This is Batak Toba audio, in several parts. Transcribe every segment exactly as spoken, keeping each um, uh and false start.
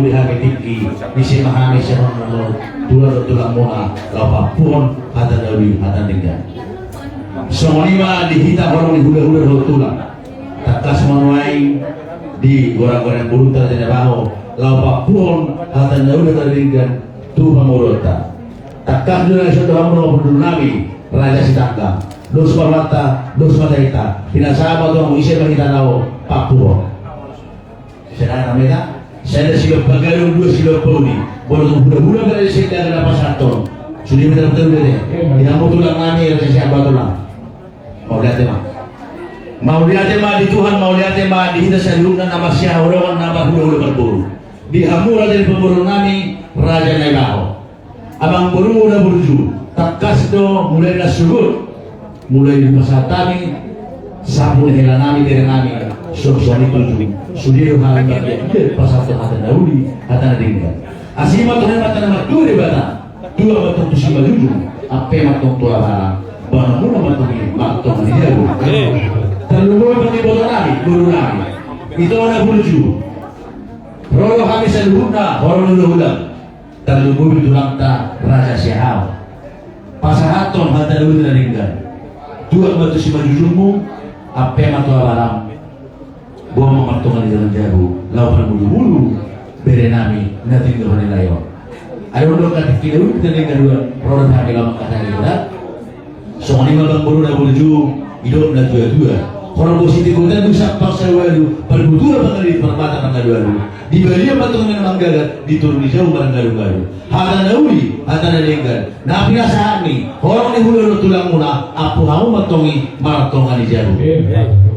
Di hami tingki, di si ma hami sian tulang, tulang muna, laho pampuhon hata na uli, hata na denggan. Songon i ma di hita horong ni hula-hula dohot tulang. Tangkas ma nuaeng di goran-goran borunta Raja Naibaho, laho pampuhon hata na uli, hata na denggan tu pamoruonta. Tangkas do na dison tu hamu na pudul nami, Raja Sitanggang. Dos ma rohanta, dos ma tahinta. Pinasahat ma tu hamu, ise ma hita laho pampuhon. Sisada na meta, sada silompa gadong, dua silompa uli. Molo tung hula-hula berada di sini, na pasahathon. Sude meta, meta, meta. Di hamu tulang nami, Raja Sihambalang. Mauliate ma. Mauliate ma di Tuhan, mauliate ma di hita saluhutna na marsihaholongan, na marhula-hula marboru. Di hamu raja ni pamoruon nami, Raja Naibaho. Amangboru na burju, tangkas do mulai na sogot, mulai dipasahat hami sapu ni hela nami, bere nami, songon i tutu. Sude do hami mardia-dia pasahathon hata na uli, hata na denggan. Asi ma tong, hami ma tong, martua Debata, tua ma tong tu simanjujung, ampe ma tong tu abalang, boanonmuna ma tong i martonga ni jabu. Tarlumobi ma tong iboto nami, boru nami. Ito na burju. Ro do hami saluhutna horong ni hula-hula. Tarlumobi tulangta Raja Siahaan. Pasahathon hata na uli, hata na denggan. Tua ma tu simanjujungmu, ampe ma tu abalang, boan ma martonga ni jabu, laho parmulu-mulu bere nami na tinggor ni lae on. Adong do hata na uli, hata na denggan, ro do hami laho mangkatai. Songon i ma, amangboru na burju, didok na tua-tua. Horbo sitigotan do sampang salualu, parbuturan pangalit, parmata pangalualu. Di balian ma tong na manggagat, di toru ni jabu maranggalu-ngalu. Hata na uli, hata na denggan, na pinasahat ni horong ni hula dohot tulang muna, ampu hamu ma tong i martonga ni jabu.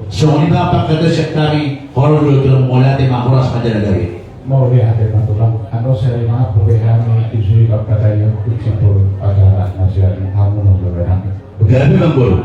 Songon i ma pangkataion sian hami, horong ni hula dohot tulang, mauliate ma, horas ma jala gabe. Mauliate ma tulang, annon sai mangampu be hami, isi pangkataion, isi pul acara na sian hamu na gabe nami. Gabe ma, amangboru.